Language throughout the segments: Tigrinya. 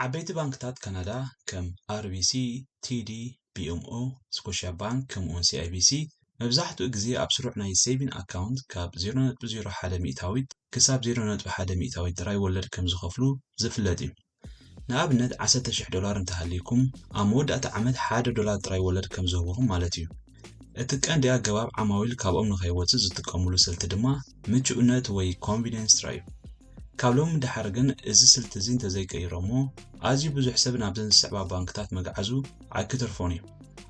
ዓበይቲ ባንክታት ካናዳ ከም ኣር ቢ ሲ፣ ቲ ዲ፣ ቢ ኤም ኦ፣ ስኮሽያ ባንክ ከምኡውን ሲ ኣይ ቢ ሲ መብዛሕትኡ ግዜ ኣብ ስሩዕ ናይ ሴቪን ኣካውንት ካብ ዜሮ ነጥቢ ዜሮ ሓደ ሚእታዊት ክሳብ ዜሮ ነጥቢ ሓደ ሚእታዊት ጥራይ ወለድ ከም ዝኸፍሉ ዝፍለጥ እዩ። ንኣብነት ዓሰርተ ሽሕ ዶላር እንተሃልይኩም ኣብ መወዳእታ ዓመት ሓደ ዶላር ጥራይ ወለድ ከም ዝህብኹም ማለት እዩ። እቲ ቀንዲ ኣገባብ ዓማዊል ካብኦም ንኸይወጽእ ዝጥቀሙሉ ስልቲ ድማ ምቹእነት ወይ ኮንቪንየንስ ጥራይ እዩ። ካብ ሎሚ ደሓር ግን እዚ ስልቲ እዚ እንተዘይቀይሮሞ ኣዝዩ ብዙሕ ሰብ ናብዘን ዝስዕባ ባንክታት ምግዓዙ ኣይክተርፎን እዩ።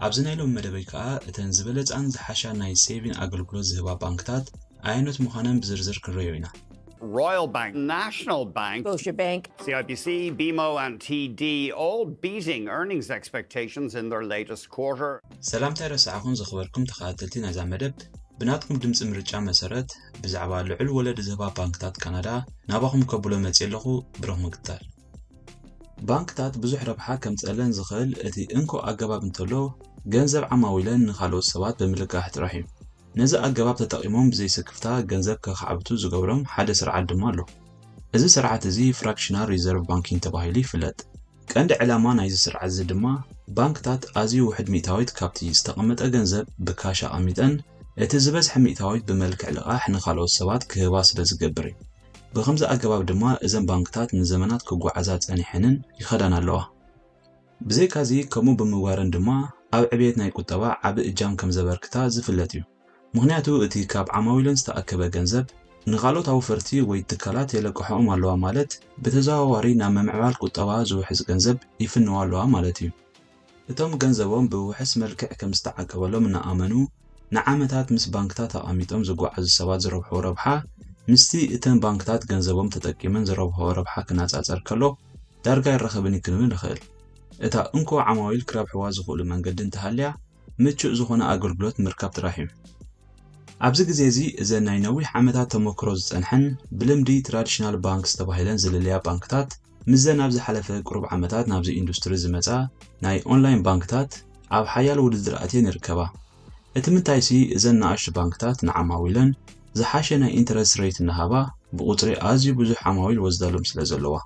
ኣብዚ ናይ ሎሚ መደበይ ከኣ እተን ዝበለጻን ዝሓሻ ናይ ሴቪን ኣገልግሎት ዝህባ ባንክታት ኣየኖት ምዃነን ብዝርዝር ክንርእዮ ኢና። Royal Bank, National Bank, Scotiabank, C I B C, B M O, and T D all beating earnings expectations in their latest quarter. ሰላምታ ይረስዓኹም ዝኽበርኩም ተኸታተልቲ ናይዛ መደብ። ብናትኩም ድምፂ ምርጫ መሰረት ብዛዕባ ልዑል ወለድ ዝህባ ባንክታት ካናዳ ናባኹም ከብሎ መፅእ ኣለኹ። ብሩኽ ምግታል። ባንክታት ብዙሕ ረብሓ ከምፀለን ዝኽእል እቲ እንኮ ኣገባብ እንተሎ ገንዘብ ዓማዊለን ንኻልኦት ሰባት ብምልቃሕ ጥራሕ እዩ። ነዚ ኣገባብ ተጠቒሞም ብዘይስክፍታ ገንዘብ ከኻዕብቱ ዝገብሮም ሓደ ስርዓት ድማ ኣሎ። እዚ ስርዓት እዚ ፍራክሽናል ሪዘርቭ ባንኪንግ ተባሂሉ ይፍለጥ። ቀንዲ ዕላማ ናይዚ ስርዓት እዚ ድማ ባንክታት ኣዝዩ ውሕድ ሚእታዊት ካብቲ ዝተቐመጠ ገንዘብ ብካሽ ኣቐሚጠን እቲ ዝበዝሐ ሚእታዊት ብመልክዕ ልቓሕ ንኻልኦት ሰባት ክህባ ስለ ዝገብር እዩ። ብኸምዚ ኣገባብ ድማ እዘን ባንክታት ንዘመናት ክጓዓዛ ጸኒሐንን ይኸዳን ኣለዋ። ብዘይካዚ ከምኡ ብምግባረን ድማ ኣብ ዕብየት ናይ ቁጠባ ዓቢ እጃም ከም ዘበርክታ ዝፍለጥ እዩ። ምኽንያቱ እቲ ካብ ዓማዊለን ዝተኣከበ ገንዘብ ንኻልኦት ኣውፈርቲ ወይ ትካላት የለቅሖኦም ኣለዋ ማለት ብተዘዋዋሪ ናብ ምምዕባል ቁጠባ ዝውሕዝ ገንዘብ ይፍንዋ ኣለዋ ማለት እዩ። እቶም ገንዘቦም ብውሕስ መልክዕ ከም ዝተዓቀበሎም እናኣመኑ ንዓመታት ምስ ባንክታት ኣቐሚጦም ዝጓዓዙ ሰባት ዝረብሕዎ ረብሓ ምስቲ እተን ባንክታት ገንዘቦም ተጠቂመን ዝረብሕዎ ረብሓ ክነጻጸር ከሎ ዳርጋ ኣይራኸብን እዩ ክንብል ንኽእል። እታ እንኮ ዓማዊል ክረብሕዋ ዝኽእሉ መንገዲ እንተሃልያ ምቹእ ዝኾነ ኣገልግሎት ምርካብ ጥራሕ እዩ። ኣብዚ ግዜ እዚ እዘን ናይ ነዊሕ ዓመታት ተመክሮ ዝጸንሐን ብልምዲ ትራዲሽናል ባንክስ ተባሂለን ዝልለያ ባንክታት ምስዘን ኣብ ዝሓለፈ ቁሩብ ዓመታት ናብዚ ኢንዱስትሪ ዝመጻ ናይ ኦንላይን ባንክታት ኣብ ሓያል ውድድር ኣትየን ይርከባ። እቲ ምንታይሲ እዘን ንኣሽቱ ባንክታት ንዓማዊለን ዝሓሸ ናይ ኢንተረስት ሬት እናሃባ ብቑጽሪ ኣዝዩ ብዙሕ ዓማዊል ወስዳሎም ስለ ዘለዋ።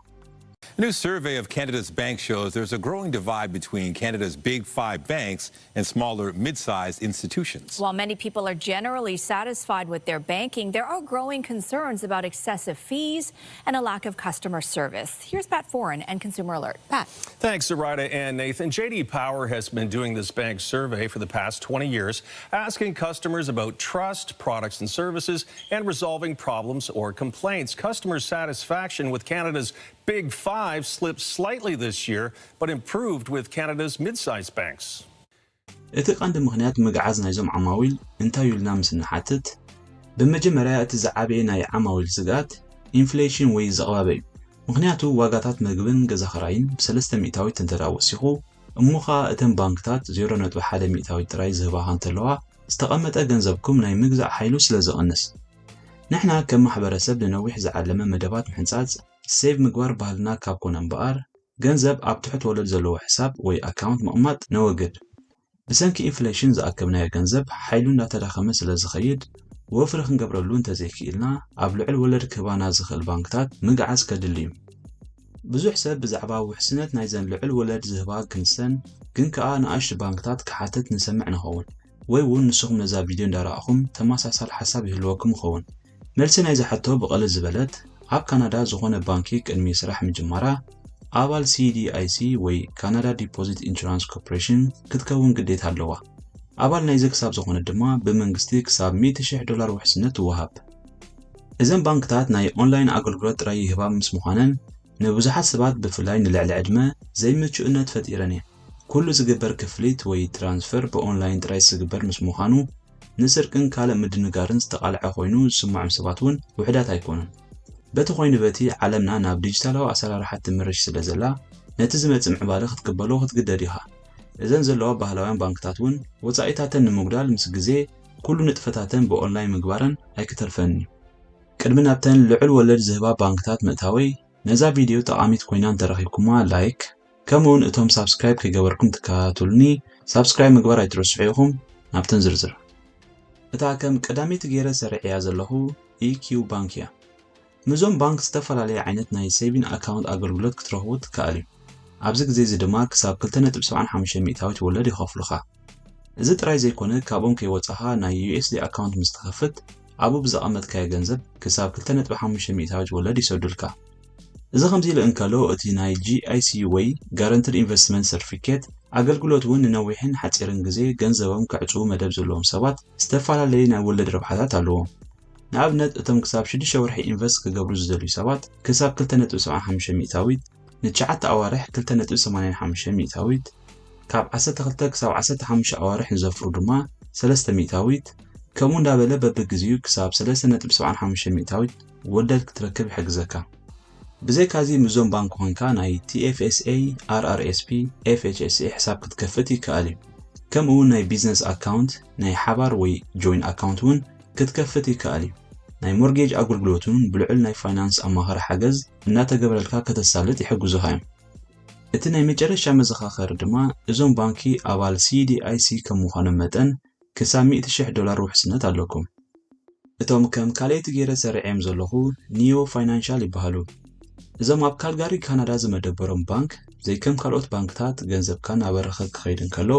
A new survey of Canada's banks shows there's a growing divide between Canada's big five banks and smaller, mid sized institutions. While many people are generally satisfied with their banking, there are growing concerns about excessive fees and a lack of customer service. Here's Pat Foran and Consumer Alert. Pat. Thanks, Zoraida and Nathan. J D Power has been doing this bank survey for the past twenty years, asking customers about trust, products and services, and resolving problems or complaints. Customer satisfaction with Canada's Big Five slipped slightly this year, but improved with Canada's mid-sized banks. እቲ ቀንዲ ምኽንያት ምግዓዝ ናይዞም ዓማዊል እንታይ እዩ ኢልና ምስ እንሓትት፣ ብመጀመርያ እቲ ዝዓበየ ናይ ዓማዊል ስግኣት ኢንፍሌሽን ወይ ዝቕባበ እዩ። ምኽንያቱ ዋጋታት ምግብን ገዛ ኽራይን ብሰለስተ ሚእታዊት እንተ ደኣ ወሲኹ፣ እሞ ኸኣ እተን ባንክታት ዜሮ ነጥቢ ሓደ ሚእታዊት ጥራይ ዝህባኻ እንተለዋ፣ ዝተቐመጠ ገንዘብኩም ናይ ምግዛእ ሓይሉ ስለ ዝቕንስ። ንሕና ከም ማሕበረሰብ ንነዊሕ ዝዓለመ መደባት ምሕንጻጽ፣ ሴቭ ምግባር ባህልና ካብ ኮነ እምበኣር፣ ገንዘብ ኣብ ትሑት ወለድ ዘለዎ ሕሳብ ወይ ኣካውንት ምቕማጥ ነወግድ። ብሰንኪ ኢንፍሌሽን ዝኣከብናዮ ገንዘብ ሓይሉ እንዳተዳኸመ ስለ ዝኸይድ፣ ወፍሪ ክንገብረሉ እንተዘይክኢልና፣ ኣብ ልዑል ወለድ ክህባና ዝኽእል ባንክታት ምግዓዝ ከድሊ እዩ። ብዙሕ ሰብ ብዛዕባ ውሕስነት ናይዘን ልዑል ወለድ ዝህባ ክንሰን፣ ግን ከኣ ንኣሽቱ ባንክታት ክሓትት ንሰምዕ ንኸውን። ወይ እውን ንስኹም ነዛ ቪድዮ እንዳረኣኹም ተመሳሳሊ ሓሳብ ይህልወኩም ይኸውን። መልሲ ናይዛ ሕቶ ብቐልል ዝበለት፣ ኣብ ካናዳ ዝኾነ ባንኪ ቅድሚ ስራሕ ምጅማራ ኣባል ሲ ዲ ኣይ ሲ ወይ ካናዳ ዲፖዚት ኢንሹራንስ ኮርፖሬሽን ክትከውን ግዴታ ኣለዋ። ኣባል ናይዚ ክሳብ ዝኾነት ድማ ብመንግስቲ ክሳብ ሚእቲ ሽሕ ዶላር ውሕስነት ትወሃብ። እዘን ባንክታት ናይ ኦንላይን ኣገልግሎት ጥራይ ይህባ ምስ ምዃነን ንብዙሓት ሰባት ብፍላይ ንልዕሊ ዕድመ ዘይምቹእነት ፈጢረን እየን። ኩሉ ዝግበር ክፍሊት ወይ ትራንስፈር ብኦንላይን ጥራይ ዝግበር ምስ ምዃኑ ንስርቅን ካልእ ምድንጋርን ዝተቓልዐ ኮይኑ ዝስምዖም ሰባት እውን ውሑዳት ኣይኮኑን። በቲ ኮይኑ በቲ ዓለምና ናብ ዲጂታላዊ ኣሰራርሓ ትምርሽ ስለ ዘላ ነቲ ዝመጽእ ምዕባለ ክትቅበሎ ክትግደድ ኢኻ። እዘን ዘለዋ ባህላውያን ባንክታት እውን ወጻኢታተን ንምጉዳል ምስ ግዜ ኩሉ ንጥፈታተን ብኦንላይን ምግባረን ኣይክተርፈን እዩ። ቅድሚ ናብተን ልዑል ወለድ ዝህባ ባንክታት ምእታወይ ነዛ ቪድዮ ጠቓሚት ኮይና እንተረኺብኩማ ላይክ ከምኡውን እቶም ሳብስክራይብ ከይገበርኩም ትከታተሉኒ ሳብስክራይብ ምግባር ኣይትረስዑ ኢኹም። ናብተን ዝርዝር እታ ከም ቀዳመይቲ ገይረ ሰሪዐያ ዘለኹ ኢ ኪው ባንክ እያ። ምስዞም ባንክ ዝተፈላለየ ዓይነት ናይ ሴቪን ኣካውንት ኣገልግሎት ክትረኽቡ ትከኣል እዩ። ኣብዚ ግዜ እዚ ድማ ክሳብ ክልተ ነጥቢ ሰብዓን ሓሙሽተ ሚእታዊት ወለድ ይኸፍሉኻ። እዚ ጥራይ ዘይኮነ፣ ካብኦም ከይወጻኻ ናይ ዩ ኤስ ዲ ኣካውንት ምስ ትኸፍት፣ ኣብኡ ብዘቐመጥካዮ ገንዘብ ክሳብ ክልተ ነጥቢ ሓሙሽተ ሚእታዊት ወለድ ይሰዱልካ። እዚ ከምዚ ኢሉ እንከሎ፣ እቲ ናይ ጂ ኣይ ሲ ወይ ጋረንትድ ኢንቨስትመንት ሰርቲፊኬት ኣገልግሎት እውን ንነዊሕን ሓጺርን ግዜ ገንዘቦም ከዕጽዉ መደብ ዘለዎም ሰባት ዝተፈላለየ ናይ ወለድ ረብሓታት ኣለዎም። ንኣብነት፣ እቶም ክሳብ ሽዱሽተ ወርሒ ኢንቨስት ክገብሩ ዝደልዩ ሰባት ክሳብ ክልተ ነጥቢ ሰብዓን ሓሙሽተ ሚእታዊት፣ ንትሽዓተ ኣዋርሕ ክልተ ነጥቢ ሰማንያን ሓሙሽተ ሚእታዊት፣ ካብ ዓሰርተ ክልተ ክሳብ ዓሰርተ ሓሙሽተ ኣዋርሕ ንዘፍሩ ድማ ሰለስተ ሚእታዊት፣ ከምኡ እንዳበለ በብግዚኡ ክሳብ ሰለስተ ነጥቢ ሰብዓን ሓሙሽተ ሚእታዊት ወለድ ክትረክብ ይሕግዘካ። ብዘይካዚ፣ ምስዞም ባንክ ኮንካ ናይ ቲ ኤፍ ኤስ ኤ፣ ኣር ኣር ኤስ ፒ፣ ኤፍ ኤች ኤስ ኤ ሕሳብ ክትከፍት ይከኣል እዩ። ከምኡ እውን ናይ ቢዝነስ ኣካውንት፣ ናይ ሓባር ወይ ጆይን ኣካውንት እውን ክትከፍት ይከኣል እዩ። ናይ ሞርጌጅ ኣገልግሎት እውን ብልዑል ናይ ፋይናንስ ኣማኸሪ ሓገዝ እናተገበረልካ ከተሳልጥ ይሕግዙኻ እዮም። እቲ ናይ መጨረሻ መዘኻኸሪ ድማ፣ እዞም ባንኪ ኣባል ሲ ዲ ኣይ ሲ ከም ምዃኖም መጠን፣ ክሳብ ሚእቲ ሽሕ ዶላር ውሕስነት ኣለኩም። እቶም ከም ካልኣይቲ ገይረ ሰሪዐዮም ዘለኹ ኒዮ ፋይናንሻል ይበሃሉ። እዞም ኣብ ካልጋሪ ካናዳ ዝመደበሮም ባንክ፣ ዘይከም ካልኦት ባንክታት ገንዘብካ እናበረኸ ክኸይድ እንከሎ፣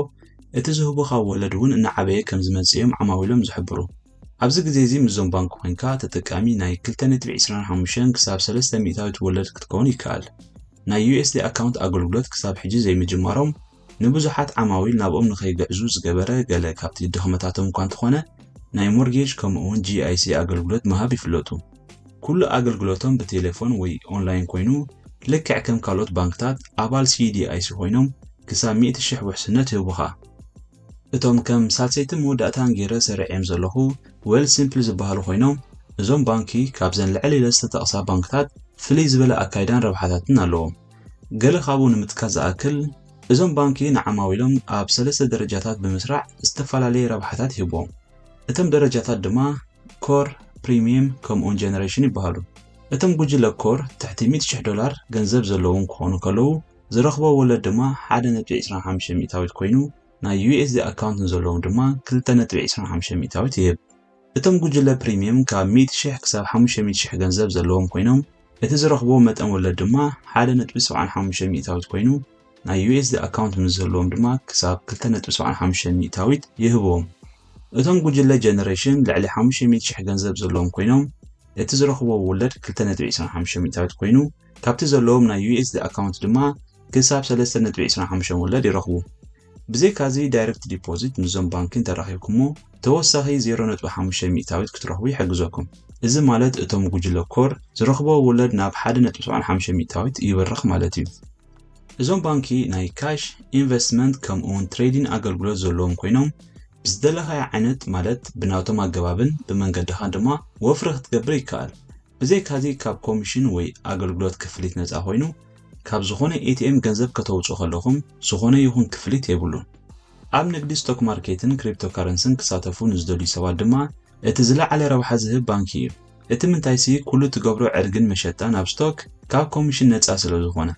እቲ ዝህቡኻ ወለድ እውን እናዓበየ ከም ዝመጽእ እዮም ዓማዊሎም ዝሕብሩ። ኣብዚ ግዜ እዚ ምስዞም ባንክ ኮይንካ ተጠቃሚ ናይ ክልተ ነጥቢ ዕስራን ሓሙሽተን ክሳብ ሰለስተ ሚእታዊት ወለድ ክትከውን ይከኣል። ናይ ዩ ኤስ ዲ ኣካውንት ኣገልግሎት ክሳብ ሕጂ ዘይምጅማሮም ንብዙሓት ዓማዊል ናብኦም ንኸይግዕዙ ዝገበረ ገለ ካብቲ ድኽመታቶም እኳ እንተኾነ፣ ናይ ሞርጌጅ ከምኡ እውን ጂ ኣይ ሲ ኣገልግሎት ምሃብ ይፍለጡ። ኩሉ ኣገልግሎቶም ብቴሌፎን ወይ ኦንላይን ኮይኑ፣ ልክዕ ከም ካልኦት ባንክታት ኣባል ሲ ዲ ኣይ ሲ ኮይኖም ክሳብ ሚእቲ ሽሕ ውሕስነት ይህቡኻ። እቶም ከም ሳልሰይቲ መወዳእታን ገይረ ሰሪዐዮም ዘለኹ ዌል ሲምፕል ዝበሃሉ ኮይኖም፣ እዞም ባንኪ ካብዘን ልዕል ኢለ ዝተጠቕሳ ባንክታት ፍልይ ዝበለ ኣካይዳን ረብሓታትን ኣለዎም። ገለ ካብኡ ንምጥቃስ ዝኣክል፣ እዞም ባንኪ ንዓማዊሎም ኣብ ሰለስተ ደረጃታት ብምስራዕ ዝተፈላለየ ረብሓታት ይህብዎም። እቶም ደረጃታት ድማ ኮር፣ ፕሪሚየም ከምኡውን ጀነሬሽን ይበሃሉ። እቶም ጉጅለ ኮር ትሕቲ ሚእቲ ሽሕ ዶላር ገንዘብ ዘለዎም ክኾኑ ከለዉ፣ ዝረኽቦ ወለድ ድማ ሓደ ነጥቢ ዕስራን ሓሙሽተን ሚእታዊት ኮይኑ፣ ናይ ዩ ኤስ ዲ ኣካውንት ንዘለዎም ድማ ክልተ ነጥቢ ዕስራን ሓሙሽተን ሚእታዊት ይህብ። እቶም ጉጅለ ፕሪሚየም ካብ ሚእቲ ሽሕ ክሳብ ሓሙሽተ ሚእቲ ሽሕ ገንዘብ ዘለዎም ኮይኖም፣ እቲ ዝረኽብዎ መጠን ወለድ ድማ ሓደ ነጥቢ ሰብዓን ሓሙሽተን ሚእታዊት ኮይኑ፣ ናይ ዩ ኤስ ዲ ኣካውንት ምስ ዘለዎም ድማ ክሳብ ክልተ ነጥቢ ሰብዓን ሓሙሽተን ሚእታዊት ይህብዎም። እቶም ጉጅለ ጀነሬሽን ልዕሊ ሓሙሽተ ሚእቲ ሽሕ ገንዘብ ዘለዎም ኮይኖም፣ እቲ ዝረኽብዎ ወለድ ክልተ ነጥቢ ዕስራን ሓሙሽተን ሚእታዊት ኮይኑ፣ ካብቲ ዘለዎም ናይ ዩ ኤስ ዲ ኣካውንት ድማ ክሳብ ሰለስተ ነጥቢ ዕስራን ሓሙሽተን ወለድ ይረኽቡ። ብዘይካዚ፣ ዳይሬክት ዲፖዚት ምስዞም ባንኪ እንተራኺብኩሞ፣ ተወሳኺ ዜሮ ነጥቢ ሓሙሽተ ሚእታዊት ክትረኽቡ ይሕግዘኩም። እዚ ማለት፣ እቶም ጉጅለ ኮር ዝረኽብዎ ወለድ ናብ ሓደ ነጥቢ ሰብዓን ሓሙሽተ ሚእታዊት ይበርኽ ማለት እዩ። እዞም ባንኪ ናይ ካሽ፣ ኢንቨስትመንት ከምኡውን ትሬዲን ኣገልግሎት ዘለዎም ኮይኖም፣ ብዝደለኻዮ ዓይነት፣ ማለት ብናቶም ኣገባብን ብመንገድኻን ድማ ወፍሪ ክትገብር ይከኣል። ብዘይካዚ፣ ካብ ኮሚሽን ወይ ኣገልግሎት ክፍሊት ነጻ ኮይኑ፣ ካብ ዝኾነ ኤ ቲ ኤም ገንዘብ ከተውጽኡ ከለኹም ዝኾነ ይኹን ክፍሊት የብሉን። ኣብ ንግዲ ስቶክ ማርኬትን ክሪፕቶካረንስን ክሳተፉ ንዝደልዩ ሰባት ድማ እቲ ዝለዓለ ረብሓ ዝህብ ባንኪ እዩ። እቲ ምንታይሲ፣ ኩሉ ትገብሮ ዕድግን መሸጣን ኣብ ስቶክ ካብ ኮሚሽን ነጻ ስለ ዝኾነ።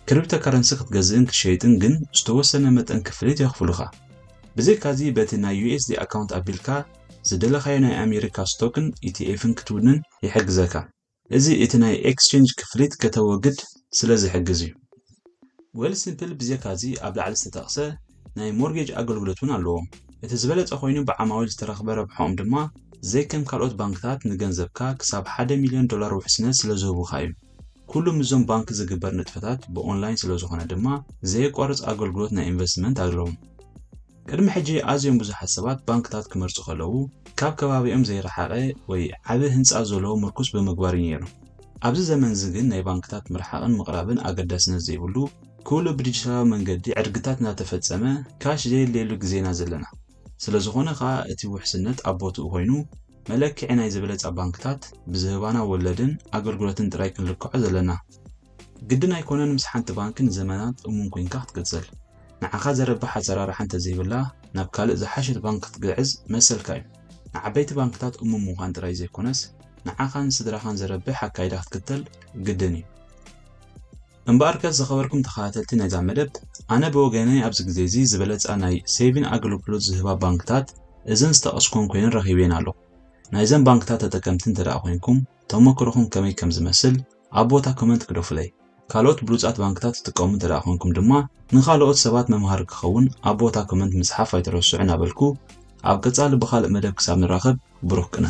ክሪፕቶካረንሲ ክትገዝእን ክትሸይጥን ግን ዝተወሰነ መጠን ክፍሊት የኽፍሉኻ። ብዘይካዚ፣ በቲ ናይ ዩ ኤስ ዲ ኣካውንት ኣቢልካ ዝደለኻዮ ናይ ኣሜሪካ ስቶክን ኢ ቲ ኤፍን ክትውንን ይሕግዘካ። እዚ እቲ ናይ ኤክስቼንጅ ክፍሊት ከተወግድ ስለ ዝሕግዝ እዩ። ዌል ሲምፕል ብዘይካዚ ኣብ ላዕሊ ዝተጠቕሰ ናይ ሞርጌጅ ኣገልግሎት እውን ኣለዎም። እቲ ዝበለጸ ኮይኑ ብዓማዊል ዝተረኽበ ረብሓኦም ድማ ዘይከም ካልኦት ባንክታት ንገንዘብካ ክሳብ ሓደ ሚልዮን ዶላር ውሕስነት ስለ ዝህቡኻ እዩ። ኩሉ ምስዞም ባንክ ዝግበር ንጥፈታት ብኦንላይን ስለ ዝኾነ ድማ ዘየቋርጽ ኣገልግሎት ናይ ኢንቨስትመንት ኣለዎም። ቅድሚ ሕጂ ኣዝዮም ብዙሓት ሰባት ባንክታት ክመርጹ ከለዉ ካብ ከባቢኦም ዘይረሓቐ ወይ ዓቢ ህንጻ ዘለዎ ምርኩስ ብምግባር እዩ ነይሩ። ኣብዚ ዘመን እዚ ግን ናይ ባንክታት ምርሓቕን ምቕራብን ኣገዳስነት ዘይብሉ፣ ኩሉ ብዲጂታላዊ መንገዲ ዕድግታት እናተፈጸመ ካሽ ዘየድልየሉ ግዜ ኢና ዘለና። ስለ ዝኾነ ከኣ እቲ ውሕስነት ኣብ ቦትኡ ኮይኑ መለክዒ ናይ ዝበለጻ ባንክታት ብዝህባና ወለድን ኣገልግሎትን ጥራይ ክንልክዖ ዘለና። ግድን ኣይኮነን ምስ ሓንቲ ባንክ ንዘመናት እሙን ኮይንካ ክትቅጽል። ንዓኻ ዘረብሕ ኣሰራርሓ እንተዘይብላ ናብ ካልእ ዝሓሸት ባንክ ክትግዕዝ መሰልካ እዩ። ንዓበይቲ ባንክታት እሙን ምዃን ጥራይ ዘይኮነስ ንዓኻን ስድራኻን ዘረብሕ ኣካይዳ ክትክተል ግድን እዩ። እምበኣርከስ ዝኸበርኩም ተኸታተልቲ ናይዛ መደብ፣ ኣነ ብወገነይ ኣብዚ ግዜ እዚ ዝበለጻ ናይ ሴቪን ኣገልግሎት ዝህባ ባንክታት እዘን ዝጠቐስኩወን ኮይነን ረኺበየን ኣለኹ። ናይዘን ባንክታት ተጠቀምቲ እንተ ደኣ ኮይንኩም፣ ተመክሮኹም ከመይ ከም ዝመስል ኣብ ቦታ ኮመንት ግደፉለይ። ካልኦት ብሉጻት ባንክታት ትጥቀሙ እንተ ደኣ ኮንኩም ድማ፣ ንኻልኦት ሰባት መምሃሪ ክኸውን ኣብ ቦታ ኮመንት ምጽሓፍ ኣይትረስዑ እናበልኩ፣ ኣብ ቀጻሊ ብኻልእ መደብ ክሳብ ንራኸብ፣ ብሩኽ ቅነ።